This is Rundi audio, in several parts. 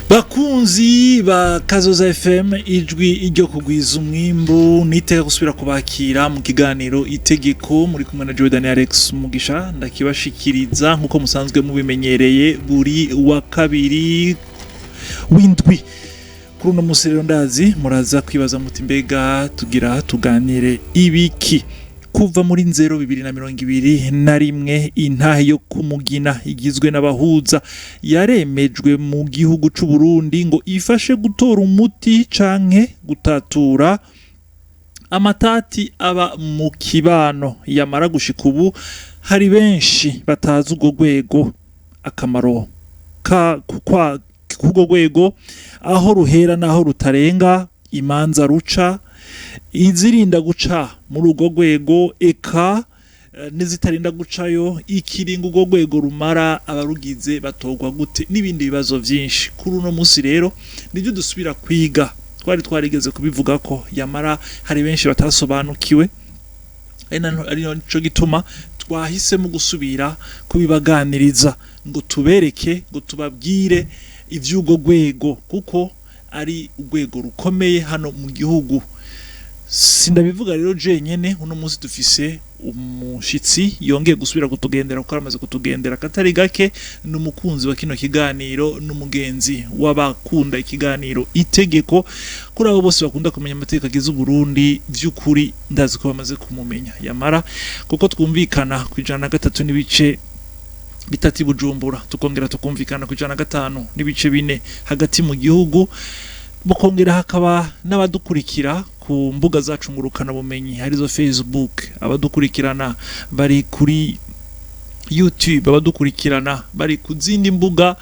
Bakunzi ba Kazoza FM, ijwi ryo kugwiza umwimbu, niteka gusubira kubakira mu kiganiro Itegeko. Muri kumwe na Jordan Alex Mugisha, ndakibashikiriza nkuko musanzwe mubimenyereye buri wa kabiri w'indwi. Kuri uno musi rero ndazi muraza kwibaza muti: "Mbega tugira tuganire ibiki?" Kuva muri nzero 2021, intahe yo kumugina igizwe n'abahuza yaremejwe mu gihugu c'u Burundi ngo ifashe gutora umuti canke gutatura amatati aba mu kibano. Yamara gushika ubu hari benshi batazi urwo rwego, akamaro ka kwa k'urwo rwego, aho ruhera n'aho rutarenga, imanza ruca, izirinda guca muri urwo rwego, eka n'izitarinda gucayo, ikiringo urwo rwego rumara, abarugize batorwa gute, n'ibindi bibazo vyinshi. Kuri uno musi rero nibyo dusubira kwiga. Twari twarigeze kubivuga ko yamara hari benshi batasobanukiwe, ari naco gituma twahisemo gusubira kubibaganiriza ngo tubereke, ngo tubabwire ivy'urwo rwego, kuko ari urwego rukomeye hano mu gihugu. Sindabivuga rero jenyene. Uno munsi dufise umushitsi yongeye gusubira kutugendera, kuko aramaze kutugendera katari gake. Ni umukunzi wa kino kiganiro, n'umugenzi w'abakunda ikiganiro Itegeko. Kuri abo bose bakunda kumenya amategeko agize Uburundi, vy'ukuri ndazi ko bamaze kumumenya. Yamara kuko twumvikana ku 103.3 i Bujumbura, tukongera tukumvikana ku 105.4 hagati mu gihugu, mukongera hakaba n'abadukurikira ku mbuga zacu ngurukana bumenyi, arizo Facebook, abadukurikirana bari kuri YouTube, abadukurikirana bari ku zindi mbuga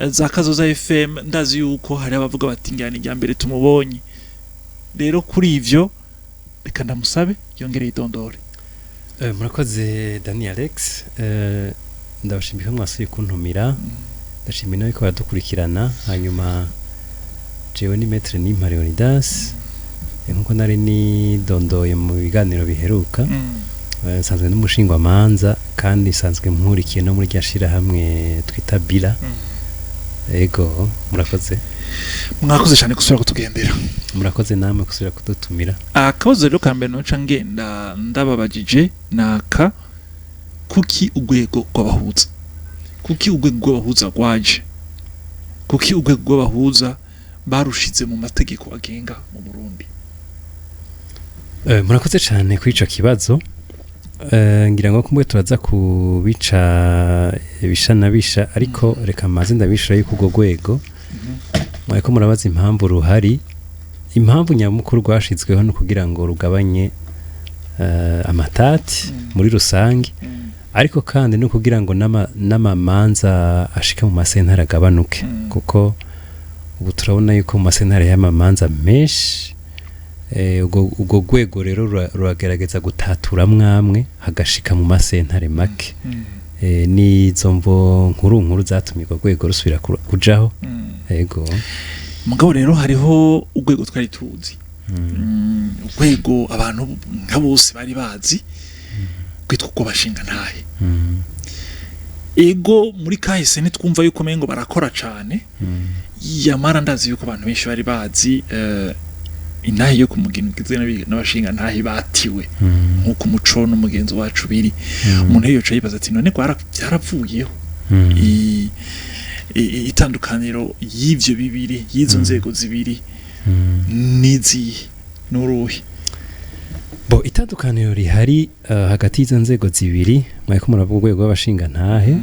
za Kazoza FM, ndazi yuko hari abavuga bati: "Njyana irya mbere tumubonye." Rero kuri ivyo reka ndamusabe yongere yidondore. Murakoze Dani Alex. Ndabashimiye ko mwasuye kuntumira, ndashimiye nawe ko baradukurikirana. Hanyuma jewe ni Maître Nimpa Leonidas. Nkuko nari nidondoye mu biganiro biheruka, nsanzwe n'umushingwamanza kandi nsanzwe nkurikiye no muri rya shirahamwe twita Bila. Ego, murakoze. Mwakoze cyane gusubira kutugendera. Murakoze namwe gusubira kudutumira. Akabazo rero ka mbere noca ngenda ndababajije naka: kuki urwego rw'abahuza? Kuki urwego rw'abahuza rwaje? Kuki urwego rw'abahuza barushize mu mategeko agenga mu Burundi? Murakoze cyane kuri ico kibazo. Ngira ngo kumwe turaza kubica ibisha na bisha, ariko reka maze ndabishura yuko urwo rwego mwariko murabaza impamvu ruhari, impamvu nyamukuru rwashizweho no kugira ngo rugabanye amatati muri rusange, ariko kandi no kugira ngo n'amamanza ashika mu masentare agabanuke, kuko ubu turabona yuko mu masentare y'amamanza menshi. Ubwo rwego rero ruragerageza gutatura mwamwe hagashika mu masentare make. N'izo mvo nkuru nkuru zatumye urwo rwego rusubira kujaho. Ego. Mugabo rero hariho urwego twari tuzi, urwego abantu nka bose bari bazi rwitwa uko bashinga ntahe. Ego, muri kahise ntitwumva yuko umengo barakora cane. Yamara ndazi yuko abantu benshi bari bazi intahe yo kumugina igizwe n'abashinga ntahe batiwe, nk'uko umuco n'umugenzo wacu biri. Umuntu yoca yibaza ati: "None byaravuyeho?" Itandukaniro y'ivyo bibiri, y'izo nzego zibiri, n'izihe, n'uruhe? Bo, itandukaniro rihari hagati y'izo nzego zibiri, mwariko muravuga urwego rw'abashingantahe,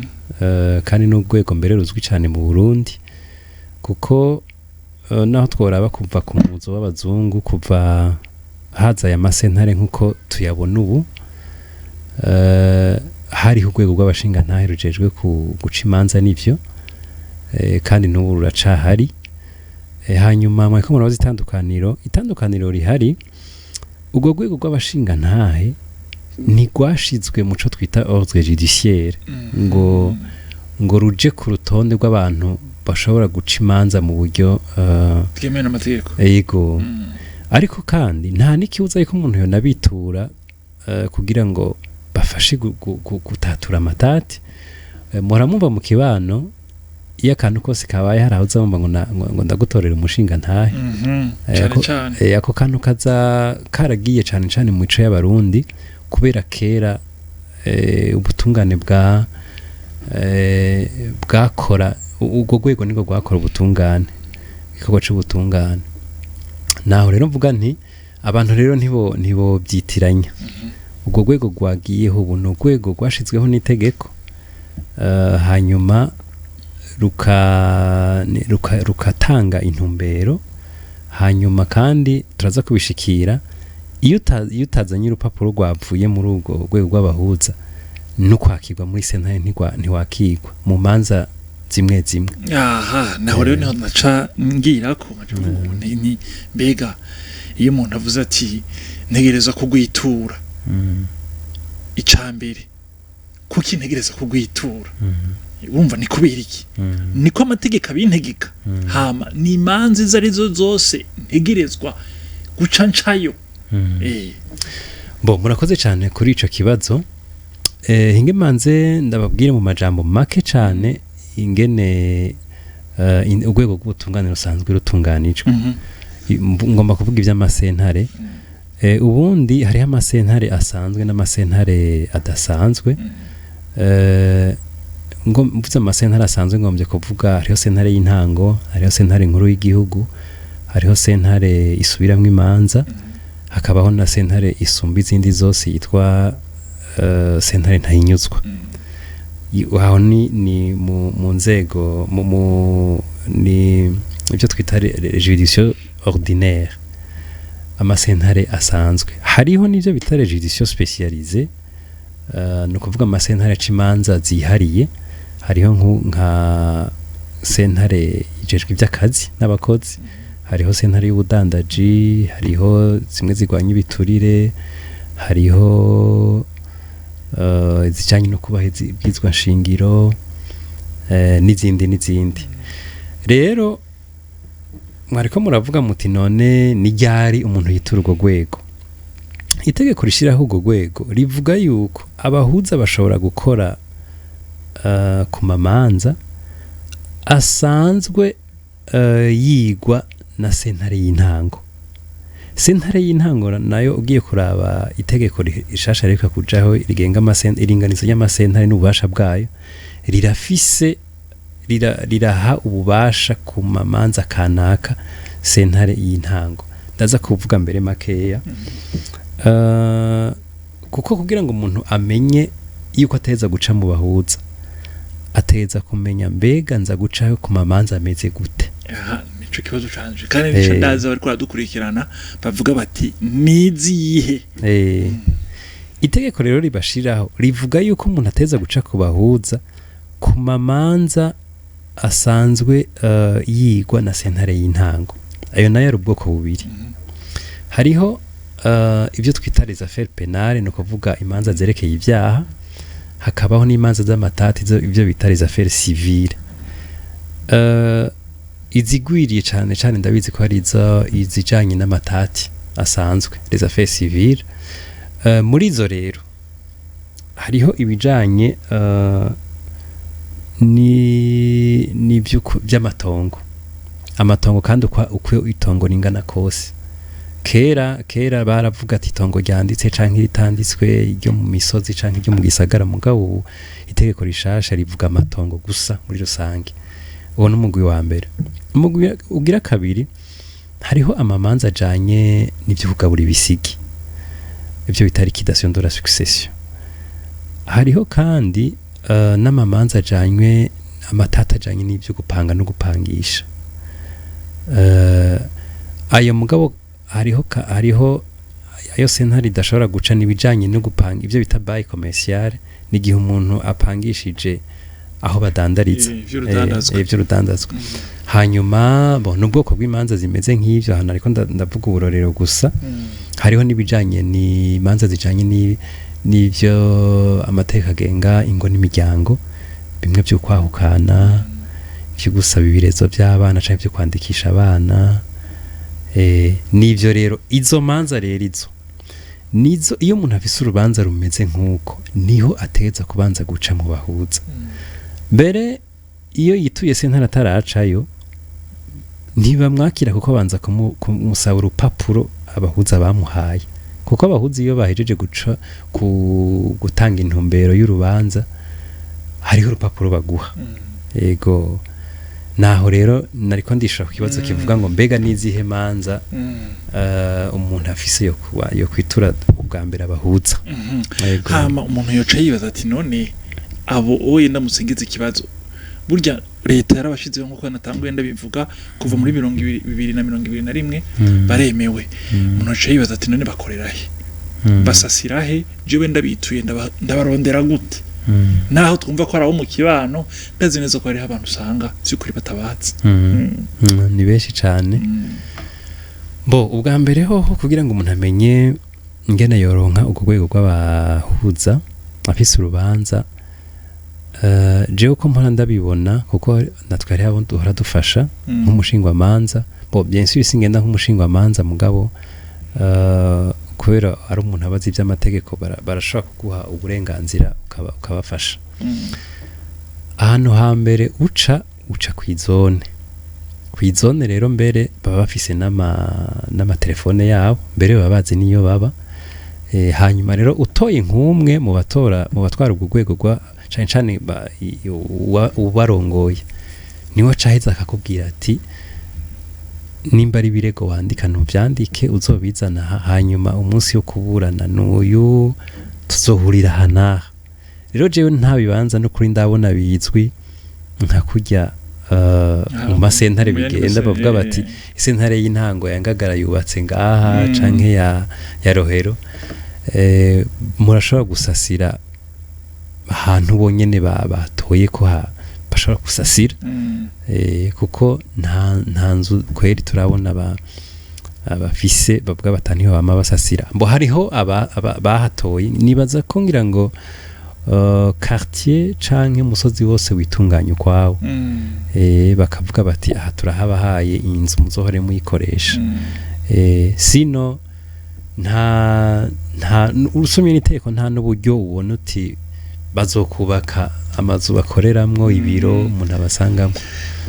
kandi n'urwego mbere ruzwi cyane mu Burundi, kuko naho tworaba kuva ku muzo w'abazungu, kuva haza aya masentare nk'uko tuyabona ubu, hariho urwego rw'abashingantahe rujejwe guca imanza, n'ivyo, kandi n'ubu ruracahari. Hanyuma mwariko murabaza itandukaniro rihari, urwo rwego rw'abashingantahe ntirwashizwe mu co twita ordre judiciaire ngo ruje ku rutonde rw'abantu bashobora guca imanza mu buryo bwemewe n'amategeko. Yego. Ariko kandi nta n'ikibuza yuko umuntu yonabitura kugira ngo bafashe gutatura amatati. Muhora mwumva mu kibano. Iyo akantu kose kabaye, hari aho uzumva ngo ngo ndagutorera umushinga ntahe. Cane cane. Ako kantu kaza karagiye cane cane mu mico y'Abarundi, kubera kera ubutungane bwakora, ubwo rwego nibwo rwakora ubutungane, igikorwa c'ubutungane. Naho rero mvuga nti abantu rero ntibo byitiranya. Ubwo rwego rwagiyeho ubu ni urwego rwashizweho n'itegeko, hanyuma rukatanga intumbero. Hanyuma kandi turaza kubishikira, iyo utazanye urupapuro rwavuye muri urwo rwego rw'abahuza, no kwakirwa muri sentare ntiwakirwa mu manza zimwe zimwe. Aha naho rero niho naca ngira ko nkaca mvuga ubu ni mbega iyo umuntu avuze ati ntegereza kugwitura, icambere kuki ntegereza kugwitura? Wumva ni kubera iki? Niko amategeko abintegeka? Hama ni imanza izo arizo zose ntegerezwa guca ncayo? Bo, murakoze cyane kuri ico kibazo. Hinge manze ndababwire mu majambo make cyane ingene urwego rw'ubutungane rusanzwe rutunganijwe. Ngomba kuvuga iby'amasentare. Ubundi hariho amasentare asanzwe n'amasentare adasanzwe. Ngo mvuze amasentare asanzwe, ngombye kuvuga hariho sentare y'intango, hariho sentare nkuru y'igihugu, hariho sentare isubiramwo imanza, hakabaho na sentare isumba izindi zose yitwa sentare ntahinyuzwa. Aho ni mu nzego ni ibyo twita juridiction ordinaire, amasentare asanzwe. Hariho n'ibyo bita les juridictions spécialisées, ni ukuvuga amasentare aca imanza zihariye. Hariho nka sentare ijejwe iby'akazi n'abakozi, hariho sentare y'ubudandaji, hariho zimwe zirwanya ibiturire, hariho izijanye no kubaha ibwirizwa nshingiro, n'izindi n'izindi. Rero mwariko muravuga muti none ni ryari umuntu yitura urwo rwego? Itegeko rishyiraho urwo rwego rivuga yuko abahuza bashobora gukora ku mamanza asanzwe yigwa na sentare y'intango. Sentare y'intango nayo, ugiye kuraba itegeko rishasha reka kujaho rigenga iringanizo ry'amasentare n'ububasha bwayo, rirafise riraha ububasha ku mamanza kanaka sentare y'intango. Ndaza kuvuga mbere makeya. Kuko kugira ngo umuntu amenye yuko ateza guca mu bahuza, ateza kumenya mbega nza gucayo ku mamanza ameze gute? Aha nico kibazo canje, kandi nico ndazi bariko baradukurikirana bavuga bati nizi yihe? Itegeko rero ribashiraho rivuga yuko umuntu ateza guca ku bahuza ku mamanza asanzwe yigwa na sentare y'intango. Ayo nayo ari ubwoko bubiri. Hariho ibyo twita les affaires pénales, ni ukuvuga imanza zerekeye ibyaha, hakabaho n'imanza z'amatati, ibyo bita les affaires civiles. Izigwiriye cane cane ndabizi ko hari izo izijanye n'amatati asanzwe, les affaires civiles. Muri izo rero hariho ibijanye ni by'amatongo, amatongo kandi uko itongo ringana kose. Kera kera baravuga ati itongo ryanditse canke ritanditswe, iryo mu misozi canke iryo mu gisagara. Mugabo ubu itegeko rishasha rivuga amatongo gusa muri rusange. Uwo ni umugwi wa mbere. Umugwi ugira kabiri, hariho amamanza ajanye n'ivyo kugabura ibisigi, ivyo bita liquidation de la succession. Hariho kandi n'amamanza ajanywe amatata ajanye n'ivyo gupanga no gupangisha. Ayo mugabo hariho ayo sentare idashobora guca, n'ibijanye no gupanga, ivyo bita bail commercial, n'igihe umuntu apangishije aho badandariza. Vy'urudandazwa. Vy'urudandazwa. Hanyuma bo n'ubwoko bw'imanza zimeze nk'ivyo hano, ariko ndavuga uburorero gusa. Hariho n'ibijanye n'imanza zijanye n'ivyo amategeko agenga ingo n'imiryango, bimwe vyo kwahukana, vyo gusaba ibirezo by'abana canke vyo kwandikisha abana. N'ivyo rero, izo manza rero izo nizo, iyo umuntu afise urubanza rumeze nk'uko, niho ategeza kubanza guca mu bahuza. Mbere Iyo yituye sentare ataracayo, ntibamwakira, kuko banza kumusaba urupapuro abahuza bamuhaye, kuko abahuza iyo bahejeje guca gutanga intumbero y'urubanza, hariho urupapuro baguha. Yego, naho rero nariko ndishura ku kibazo kivuga ngo mbega n'izihe manza umuntu afise yo kuba yo kwitura ubwa mbere abahuza. Yego. Hama umuntu yoca yibaza ati: "None abo oye ndamutse ngize ikibazo?" Burya leta yarabashizeho, nk'uko natanguye ndabivuga, kuva muri 2021 baremewe. Umuntu yoca yibaza ati: "None bakorera he? Basasira he? Jewe ndabituye ndabarondera gute?" Naho twumva ko ari abo mu kibano, ndazi neza ko hariho abantu usanga vy'ukuri batabazi. Ni benshi cane. Bo ubwa mbere hoho, kugira ngo umuntu amenye ingene yoronka urwo rwego rw'abahuza afise urubanza, jewe uko mpora ndabibona, kuko natwe hariho abo duhora dufasha nk'umushingwamanza, bo bien sûr singenda nk'umushingwamanza, mugabo kubera ari umuntu abazi iby'amategeko, barashobora kuguha uburenganzira ukabafasha. Ahantu hambere uca kw'izone. Kw'izone rero mbere baba bafise n'amatelefone yabo, mbere baba bazi n'iyo baba. Hanyuma rero utoye nk'umwe mu batora, mu batwara urwo rwego rwa cane cane ubarongoye, niwe acaheza akakubwira ati: "Nimba ari ibirego wandika, ntuvyandike, uzobizana aha, hanyuma umunsi wo kuburana n'uyu, tuzohurira aha n'aha." Rero jewe nta bibanza n'ukuri ndabona bizwi nka kurya mu masentare mu yandi bigenda, bavuga bati isentare y'intango ya Ngagara yubatse ngaha canke ya Rohero. Murashobora gusasira ahantu bonyene batoye ko bashobora gusasira, kuko nta nzu kweri turabona abafise bavuga bata niho bama basasira. Mbo hariho bahatoye, nibaza ko ngira ngo quartier canke umusozi wose witunganya ukwawo, bakavuga bati: "Aha turahabahaye inzu, muzohore muyikoresha." Sino nta usomye n'iteko, nta n'uburyo ubona uti bazokubaka amazu bakoreramwo, ibiro umuntu abasangamo.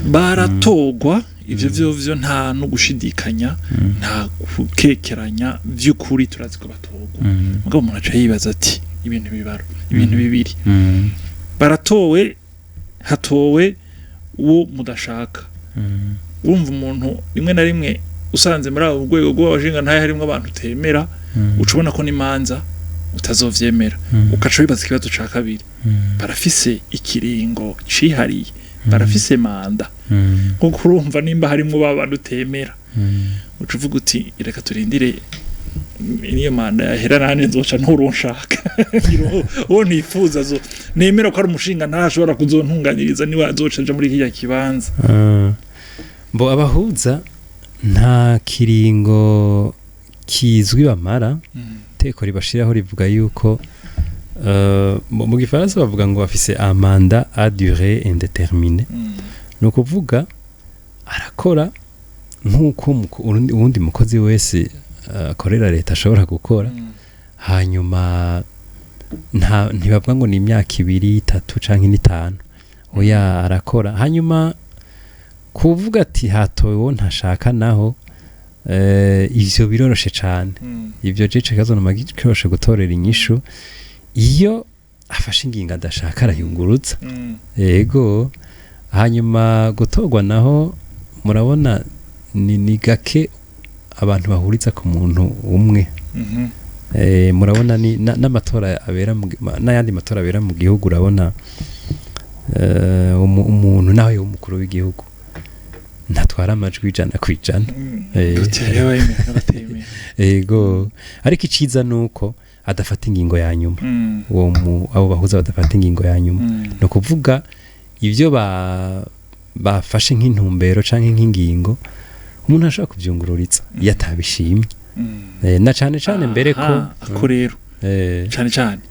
Baratogwa, ivyo vyo nta no gushidikanya, nta gukekeranya, vy'ukuri turazi ko batogwa. Mugabo umuntu aca yibaza ati ibintu bibaro ibintu bibiri: baratowe, hatowe uwo mudashaka. Urumva, umuntu rimwe na rimwe usanze muri abo rwego rw'abashinga ntahe harimwo abantu utemera, uca ubona ko n'imanza utazovyemera. Ukaca wibaza ikibazo ca kabiri: barafise ikiringo cihariye? Barafise manda? Nkuko urumva, nimba harimwo ba bantu utemera, uca uvuga uti: "Reka turindire niyo manda yahera, nane nzoca nturunshaka uwo ntifuza zo nemera ko ari umushinga ntashobora kuzontunganyiriza, niwe azoca aja muri kiriya kibanza." Mbo abahuza nta kiringo kizwi bamara. Iteko ribashiraho rivuga yuko mu gifaransa bavuga ngo bafise un mandat à durée indéterminée. Ni ukuvuga arakora nk'uko uwundi mukozi wese akorera leta ashobora gukora. Hanyuma ntibavuga ngo ni imyaka 2, 3 canke n'itanu, oya, arakora. Hanyuma kuvuga ati hatowe uwo ntashaka naho, ivyo biroroshe cane. Ivyo je ico kibazo numa kiroroshe gutorera inyishu: iyo afashe ingingo adashaka, arayungurutsa. Yego. Hanyuma gutorwa naho, murabona ni gake abantu bahuriza ku muntu umwe. Murabona ni n'amatora abera n'ayandi matora abera mu gihugu, urabona umuntu nawe umukuru w'igihugu ntatwara amajwi 100%. Dute hariho abayemera n'abatemera. Ego, ariko iciza nuko adafata ingingo ya nyuma. Uwo abo bahuza badafata ingingo ya nyuma. Ni ukuvuga ibyo bafashe nk'intumbero canke nk'ingingo, umuntu ashobora kuvyungururiza iyo atabishimye. Na cane cane mbere ko Aha, ako rero cane cane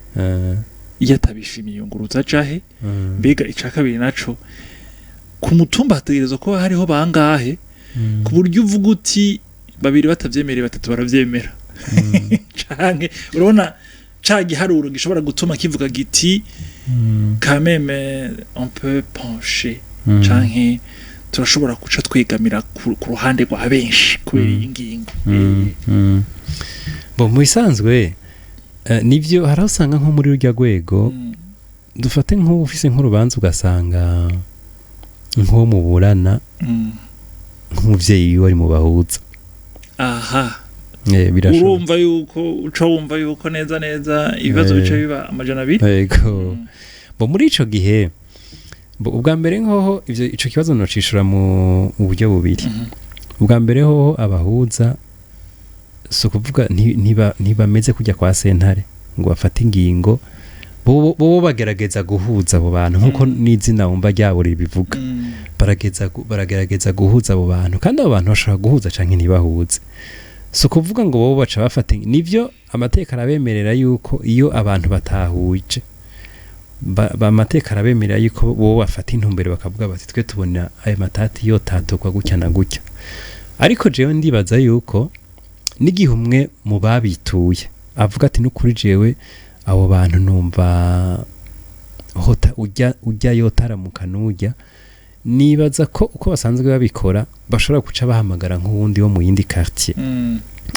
iyo atabishimiye yunguruza ajahe? Mbega ica kabiri naco, ku mutumba hategerezwa kuba hariho bangahe ku buryo uvuga uti babiri batavyemereye, batatu baravyemera? Canke urabona ca giharuro gishobora gutuma kivuga giti quand même on peut pencher? Canke turashobora guca twegamira ku ruhande rwa benshi kubera iyi ngingo? Bo mu bisanzwe, nivyo, hari aho usanga nko muri rurya rwego, dufate nk'ubu ufise nk'urubanza, ugasanga nk'uwo muburana, nk'umuvyeyi wiwe ari mu bahuza. Birashoboka. Urumva yuko uca wumva yuko neza neza ibibazo bica biba 200. Yego. Bo muri ico gihe, bo ubwa mbere nkoho ivyo, ico kibazo nocishura mu buryo bubiri. Ubwa mbere hoho, abahuza si ukuvuga ntibameze kujya kwa sentare ngo bafate ingingo. Bo bagerageza guhuza abo bantu nk'uko n'izina wumva ryabo ribivuga. Baragerageza guhuza abo bantu, kandi abo bantu bashobora guhuza canke ntibahuze. Si ukuvuga ngo bo baca bafata. Nivyo, amategeko arabemerera yuko iyo abantu batahuje, amategeko arabemerera yuko bo bafata intumbero bakavuga bati: "Twe tubona ayo matati yotaturwa gutya na gutya." Ariko jewe ndibaza yuko n'igihe umwe mu babituye avuga ati: "N'ukuri jewe abo bantu numva hota ujya yotaramuka n'ujya," nibaza ko uko basanzwe babikora bashobora guca bahamagara nk'uwundi wo mu yindi quartier.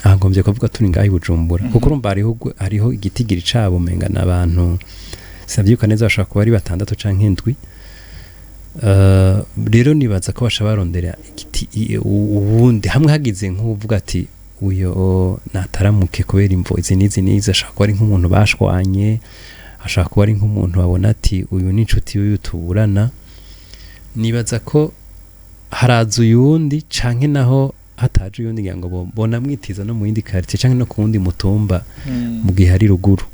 Aha ngombye kuvuga turi ngaho i Bujumbura, kuko urumva hariho igitigiri cabo, umenga n'abantu, sinavyibuka neza, bashobora kuba ari batandatu canke indwi. Rero nibaza ko baca barondera igiti uwundi hamwe hagize nk'uvuga ati: "Uyo nataramuke kubera imvo izi n'izi n'izi." Ashobora kuba ari nk'umuntu bashwanye, ashobora kuba ari nk'umuntu babona ati: "Uyu ni inshuti y'uyu tuburana." Nibaza ko haraza uyundi, canke naho hataje uyundi, ngira ngo bonamwitiza no mu yindi quartier canke no ku wundi mutumba mu gihe ari ruguru.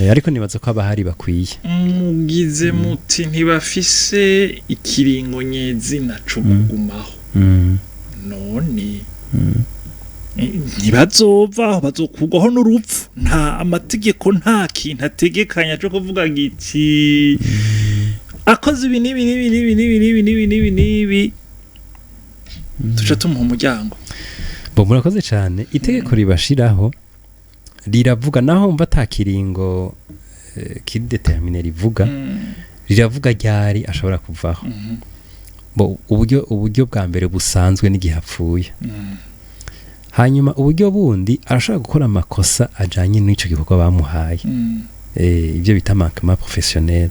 Ariko nibaza ko abahari bakwiye. Mugize muti ntibafise ikiringo nyezina co kugumaho. None ntibazovaho, bazokugwaho n'urupfu? Nta amategeko, nta kintu ategekanya cyo kuvuga giti akoze ibi n'ibi n'ibi n'ibi n'ibi n'ibi n'ibi n'ibi n'ibi, tuca tumuha umuryango? Bo murakoze cyane. Itegeko ribashiraho riravuga, naho mva ata kiringo kiri déterminé rivuga, riravuga ryari ashobora kuvaho. Bo uburyo bwa mbere busanzwe n'igihe apfuye. Hanyuma uburyo bundi, arashobora gukora amakosa ajanye n'ico gikorwa bamuhaye, ibyo bita manquement professionnel.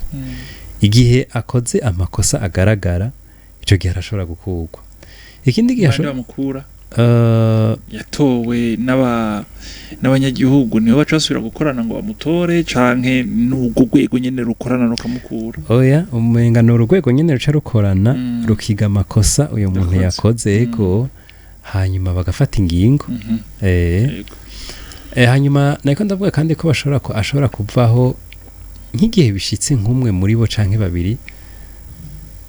Igihe akoze amakosa agaragara, ico gihe arashobora gukurwa. Ikindi gihe Bande ashobora bamukura? Yatowe n'abanyagihugu, nibo baca basubira gukorana ngo bamutore, canke n'ubwo rwego nyene rukorana rukamukura? Oya, umenga ni urwego nyene ruca rukorana, rukiga amakosa uyu muntu Yakoze. yakoze, ego, hanyuma bagafata ingingo. Hanyuma nariko ndavuga kandi ko bashobora ashobora kuvaho nk'igihe bishitse nk'umwe muri bo canke babiri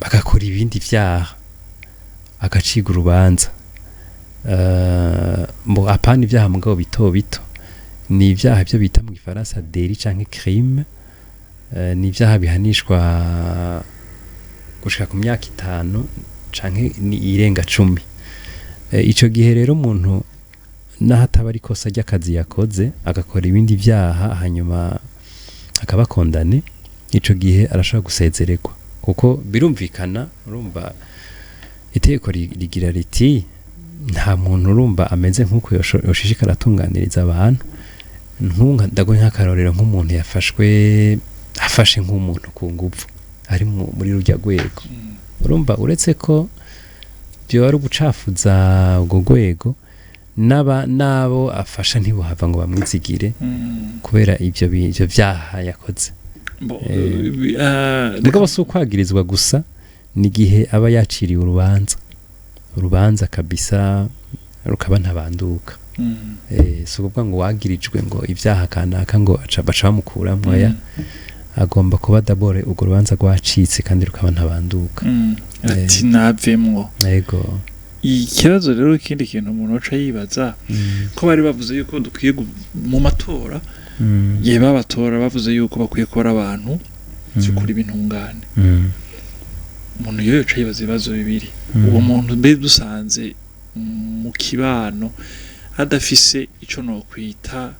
bagakora ibindi vyaha, agacibwa urubanza. Mbo apana ivyaha mugabo bito bito, ni ivyaha byo bita mu gifaransa délit canke crime. Ni ivyaha bihanishwa gushika ku myaka 5 canke ni irenga 10. Ico gihe rero umuntu naho ataba ari ikosa ry'akazi yakoze, agakora ibindi vyaha hanyuma akaba condamné, ico gihe arashobora gusezererwa, kuko birumvikana, urumva itegeko rigira riti nta muntu urumva ameze nk'uko yoshishikara atunganiriza abantu. Ndaguhe nk'akarorero, nk'umuntu yafashwe afashe nk'umuntu ku nguvu ari muri rurya rwego, urumva uretse ko byoba ari ugucafuza urwo rwego, n'abo afasha ntibohava ngo bamwizigire kubera ivyo vyaha yakoze. Mugabo si ukwagirizwa gusa, ni igihe aba yaciriwe urubanza kabisa rukaba ntabanduka. Si ukuvuga ngo wagirijwe ngo ivyaha kanaka ngo baca bamukuramwo. Oya, agomba kuba d'abord urwo rubanza rwacitse kandi rukaba ntabanduka. Ati navemwo. Yego. Ikibazo rero, ikindi kintu umuntu aca yibaza, ko bari bavuze yuko dukwiye mu matora, ye babatora bavuze yuko bakwiye kuba abantu by'ukuri b'intungane, umuntu iyo yoca yibaza ibibazo bibiri: uwo muntu mbe dusanze mu kibano adafise ico nokwita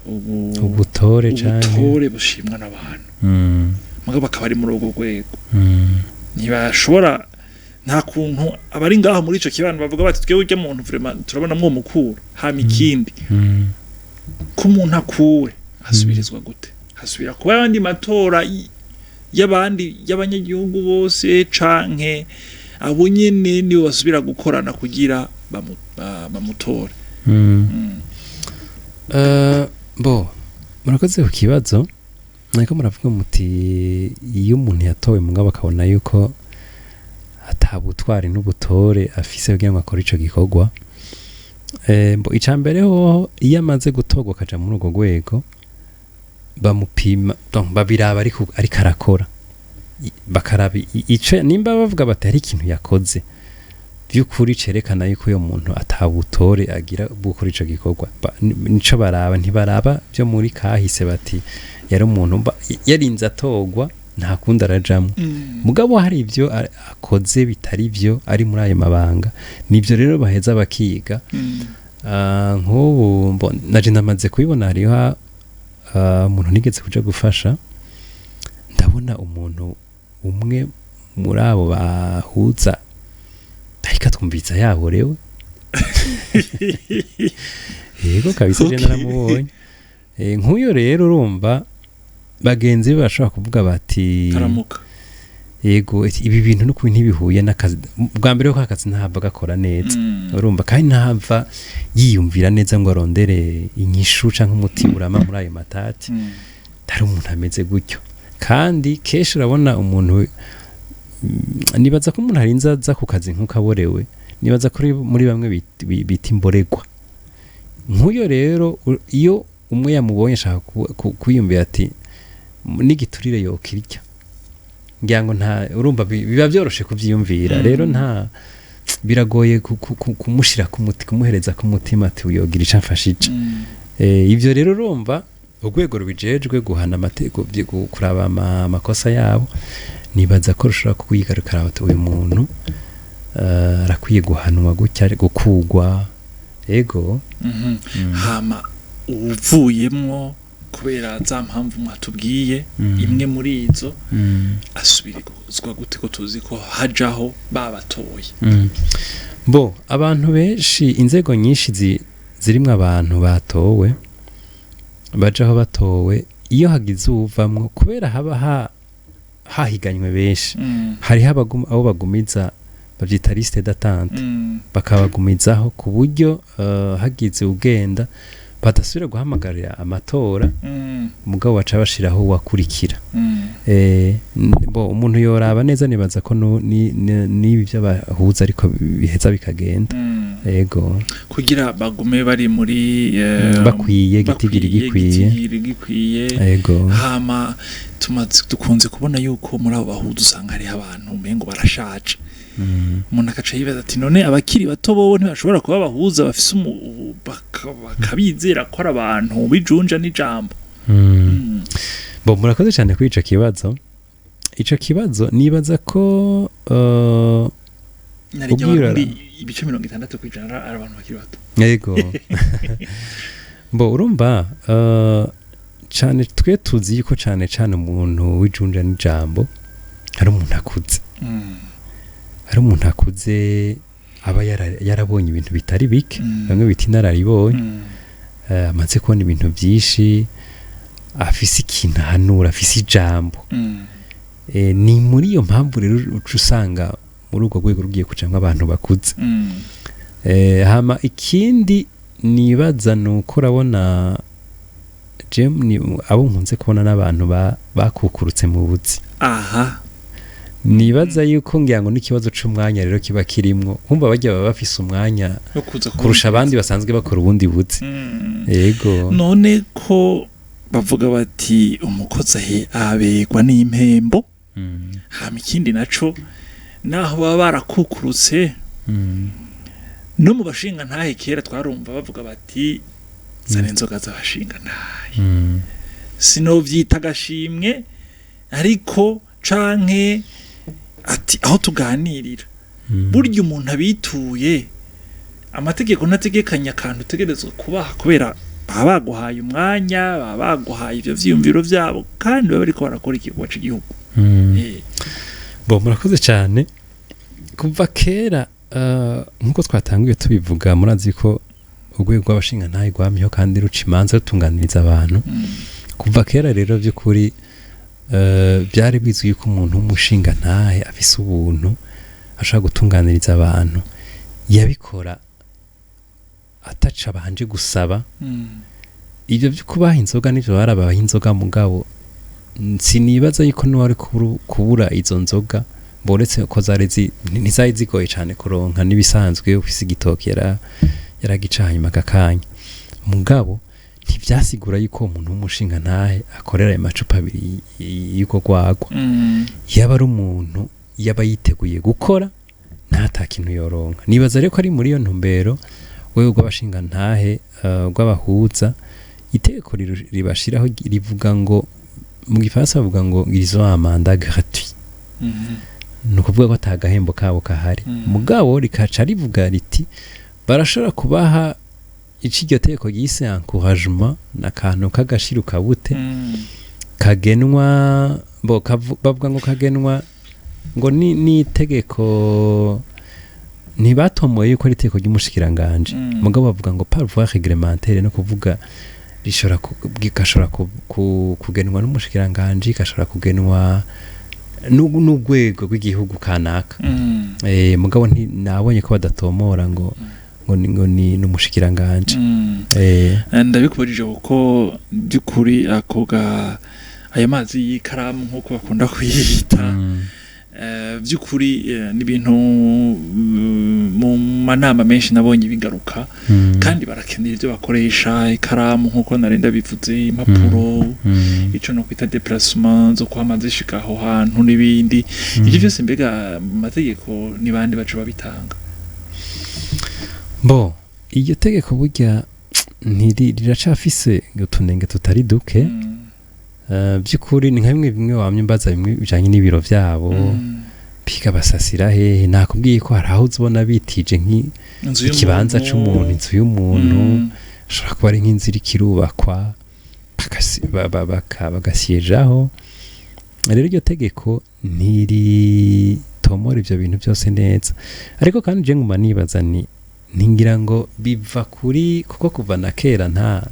ubu ubutore canke ubutore bushimwa n'abantu, mugabo akaba ari muri urwo rwego, Ntibashobora, nta kuntu abari ngaho muri ico kibano bavuga bati: "Twebwe urya muntu vraiment turabona mwo mukura." Hama ikindi, ko umuntu akuwe hasubirizwa gute? Hasubira kuba ayandi matora y'abandi, y'abanyagihugu bose, canke abo nyene nibo basubira gukorana kugira bamutore? Bo murakoze ku kibazo. Ariko muravuga muti iyo umuntu yatowe mugabo akabona yuko atabutwari n'ubutore afise kugira ngo akore ico gikorwa. Bo ica mbere hoho, iyo amaze gutorwa akaja muri urwo rwego, bamupima, donc babiraba ariko arakora. Bakaraba ico nimba bavuga bati hari ikintu yakoze by'ukuri cerekana yuko uyo muntu atabutore agira gukora ico gikorwa. Nico baraba, ntibaraba byo muri kahise bati yari umuntu yarinze atorwa, nta kundi arajamwo. Mugabo hari ibyo akoze bitari byo ari muri ayo mabanga, nibyo rero baheza bakiga. Nk'ubu naje ndamaze kubibona, hariho umuntu nigeze kuja gufasha, ndabona umuntu umwe muri abo bahuza ariko atwumviriza yaborewe. Yego kabisa, je naramubonye. Nk'uyo rero urumva bagenzi be bashobora kuvuga bati: "Karamuka." Yego, ibi bintu n'ukuri ntibihuye n'akazi. Bwa mbere ko akazi ntahava gakora neza, urumva kandi ntahava yiyumvira neza ngo arondere inyishu canke umuti urama muri ayo matati. Hari umuntu ameze gutyo, kandi kenshi urabona umuntu, nibaza ko umuntu arinze aza ku kazi nk'uko aborewe, nibaza ko ari muri bamwe bita imboregwa. Nk'uyo rero, iyo umwe yamubonye ashaka kwiyumvira ati n'igiturire yokirya, ngira ngo nta, urumva biba byoroshe kuvyiyumvira. Rero nta biragoye kumushira ku muti, kumuhereza ku mutima ati uyogira ico amfashije. Ivyo rero urumva urwego rubijejwe guhana amategeko, kuraba amakosa yabo, nibaza ko rushobora kuyiga rukaraba ati uyu muntu arakwiye guhanwa gutya, gukugwa. Ego. Hama uvuyemwo kubera za mpamvu mwatubwiye, imwe muri izo, asubirizwa gute, ko tuzi ko hajaho babatoye? Bo abantu benshi, inzego nyinshi zirimwo abantu batowe, bajaho batowe, iyo hagize uwuvamwo kubera haba hahiganywe benshi, hariho abo bagumiza, bavyita liste d'attente, bakabagumizaho ku buryo hagize ugenda badasubira guhamagarira amatora, mugabo baca bashiraho uwakurikira. Bo umuntu yoraba neza, nibaza ko n'ibi by'abahuza ariko biheza bikagenda. Ego. Kugira bagume bari muri bakwiye gitigiri bakwiye, gikwiye. Gitigiri gikwiye. Ego. Hama tumaze dukunze kubona yuko muri abo bahuza usanga hariho abantu umengo barashaje. Umuntu akaca yibaza ati: "None abakiri bato bobo ntibashobora kuba abahuza bafise bakabizera ko ari abantu bijunja n'ijambo?" Bo murakoze cyane kuri ico kibazo. Ico kibazo nibaza ko Narijya Ubwira- abarundi ibice 60% ari abantu bakiri bato. Yego. Bo urumva cane twe tuzi yuko cane cane umuntu w'ijunja n'ijambo ari umuntu akuze. Ari umuntu akuze aba yarabonye ibintu bitari bike, bamwe bita inararibonye, amaze kubona ibintu byinshi, afise ikintu ahanura, afise ijambo. Ni muri iyo mpamvu rero uca usanga muri urwo rwego rugiye kujamwo abantu bakuze. Hama ikindi nibaza ni uko urabona abo nkunze kubona n'abantu bakukurutse mu buzi. Nibaza yuko ngira ngo n'ikibazo c'umwanya rero kiba kirimwo, kumva bajya baba bafise umwanya wo kuza kurusha abandi basanzwe bakora ubundi buzi. Yego. None ko bavuga bati umukozi ahe aberwa n'impembo, hama ikindi naco, naho baba barakukurutse, no mu bashinga ntahe kera twarumva bavuga bati: "Zana inzoga z'abashinga ntahe." Sinovyita agashimwe ariko, canke ati aho tuganirira. Burya umuntu abituye, amategeko ntategekanya akantu utegerezwa kubaha, kubera baba baguhaye umwanya, baba baguhaye ivyo vyiyumviro vyabo, kandi baba bariko barakora igikorwa c'igihugu. Bo, murakoze cyane. Kuva kera, nk'uko twatanguye tubivuga, murazi ko urwego rw'abashingantahe rwamyeho kandi ruca imanza, rutunganiriza abantu. Kuva kera rero, by'ukuri, byari bizwi yuko umuntu w'umushingantahe afise ubuntu ashobora gutunganiriza abantu, yabikora ataca abanje gusaba. Ibyo byo kubaha inzoga nivyo, barabaha inzoga, mugabo sinibaza yuko n'uwari kubura izo nzoga, boretse ko zari ntizari zigoye cyane kuronka, n'ibisanzwe ufise igitoki yaragica hanyuma akakanya. Mugabo ntibyasigura yuko uwo muntu w'umushingantahe akorera ayo macupa abiri y'uko rwagwa. Yaba ari umuntu yaba yiteguye gukora, nta kintu yoronka. Nibaza rero ko ari muri iyo ntumbero urwego rw'abashingantahe, rw'abahuza, itegeko ribashiraho rivuga ngo, mu gifaransa bavuga ngo ils ont un mandat gratuit. Ni ukuvuga ko ata gahembo kabo kahari. Mugabo rikaca rivuga riti barashobora kubaha ico iryo tegeko ryise encouragement, n'akantu k'agashiro kabute kagenwa bo bavuga ngo kagenwa ngo ni n'itegeko, ntibatomoye yuko ari itegeko ry'umushikiranganje. Mugabo bavuga ngo par voie réglementaire, no kuvuga rishobora gashobora kugenwa n'umushikiranganje, gashobora kugenwa n'urwego rw'igihugu kanaka. Mugabo nabonye ko badatomora ngo ni n'umushikiranganje. Ndabikubajije kuko by'ukuri ako ga ayo mazi y'ikaramu, nk'uko bakunda kuyita, by'ukuri, ni ibintu mu manama menshi nabonye bigaruka. Kandi barakenera ibyo bakoresha, ikaramu nk'uko nari ndabivuze, impapuro, ico no kwita déplacement zo kwama zishika aho hantu n'ibindi. Ibyo byose mbega mu mategeko ni bande baca babitanga? Bo, iryo tegeko burya ntiri riracafise utunenge tutari duke. By'ukuri ni nka bimwe bimwe wamye mbaza, bimwe bijanye n'ibiro vyabo. Biga basasira hehe? Nakubwiye ko hari aho uzobona bitije inzu ikibanza y'umuntu. c'umuntu, inzu y'umuntu, ashobora kuba ari nk'inzu iriko irubakwa, bagasyejaho. Rero iryo tegeko ntiritomora ivyo bintu byose neza. Ariko kandi je nguma nibaza ni ntingira ngo biva kuri, kuko kuva na kera nta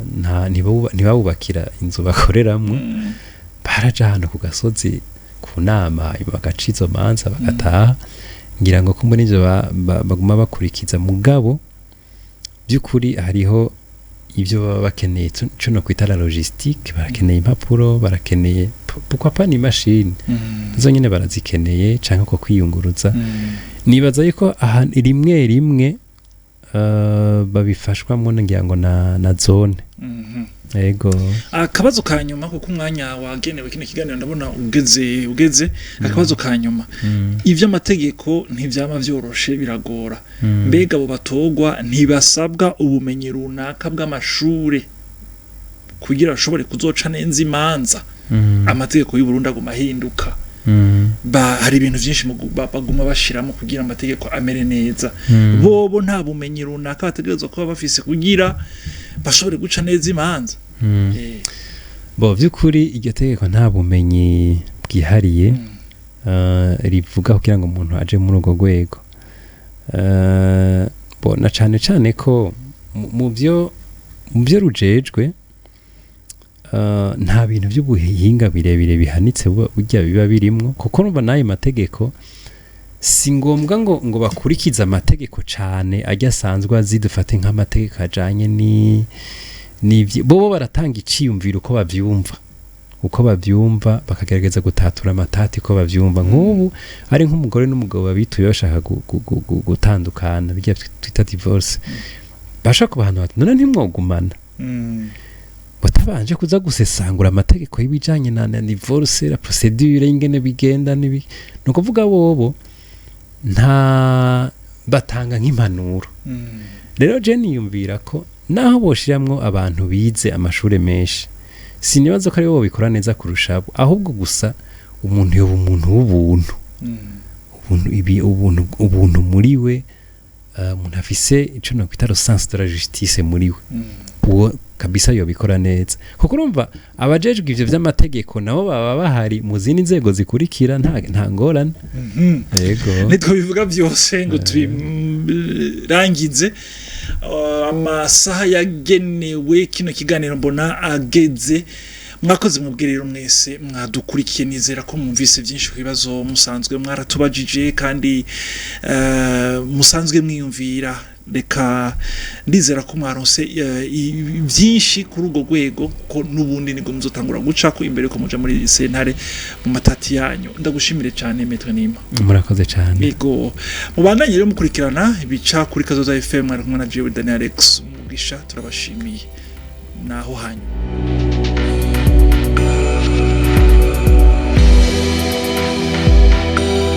ntibabubakira inzu bakoreramwo. Baraja ahantu ku gasozi ku nama, hanyuma bagaca izo manza bagataha. Ngira ngo ko muri ivyo baguma bakurikiza. Mugabo by'ukuri hariho ibyo baba bakeneye, co no kwita la logistique. Barakeneye impapuro, barakeneye pourquoi pas n'imashini, zo nyene barazikeneye, canke ko kwiyunguruza. Nibaza yuko aha rimwe rimwe babifashwamwo, ngira ngo na zone. Ego. Akabazo ka nyuma, kuko umwanya wagenewe kino kiganiro ndabona ugeze. Akabazo ka nyuma: ivy'amategeko ntivyama vyoroshe, biragora. Mbega abo batogwa ntibasabwa ubumenyi runaka bw'amashure kugira bashobore kuzoca neza imanza? Amategeko y'u Burundi aguma ahinduka. Hari ibintu vyinshi baguma bashiramo kugira amategeko amere neza. Bobo nta bumenyi runaka bategerezwa kuba bafise kugira bashobore guca neza imanza? Bo, by'ukuri iryo tegeko nta bumenyi bwihariye rivuga kugira ngo umuntu aje muri urwo rwego. Bo, na cane cane ko mu byo rujejwe, nta bintu by'ubuhinga birebire bihanitse burya biba birimwo, kuko urumva n'ayo mategeko si ngombwa ngo bakurikize amategeko cane ajya asanzwe azi. Dufate nk'amategeko ajanye ni n'ivyi, bobo baratanga iciyumviro uko bavyumva, bakagerageza gutatura amatati uko bavyumva. Nk'ubu ari nk'umugore n'umugabo babituye bashaka gutandukana, bijya twita divorce, bashaka kubahantu bati: "None ntimwogumana?" Batabanje kuza gusesangura amategeko y'ibijanye na divorce, la procédure y'ingene bigenda nibi. Ni ukuvuga bobo nta batanga nk'impanuro. Rero je niyumvira ko naho boshiramwo abantu bize amashure menshi, sinibaza ko aribo bobikora neza kurusha abo. Ahubwo gusa umuntu yoba umuntu w'ubuntu, ubuntu, ibi ubuntu muri we, umuntu afise ico nokwita le sens de la justice muri we. Uwo kabisa yobikora neza, kuko urumva abajejwe ivyo vy'amategeko nabo baba bahari mu zindi nzego zikurikira, nta ngorane. Yego. Ntitwabivuga byose ngo tubirangize. Amasaha yagenewe kino kiganiro mbona ageze. Mwakoze mubwire rero mwese mwadukurikiye. Nizera ko mwumvise byinshi ku bibazo musanzwe mwaratubajije kandi musanzwe mwiyumvira. Reka ndizera ko mwaronse byinshi kuri urwo rwego, ko n'ubundi nibwo muzotangura guca ko imbere ko muja muri sentare mu matati yanyu. Ndagushimire cyane, Maître Nima. Murakoze cyane. Yego, mubandanye rero mukurikirana ibica kuri Kazoza FM. Mwari kumwe na jewe Daniel Alex Mugisha. Turabashimiye, naho hanyuma.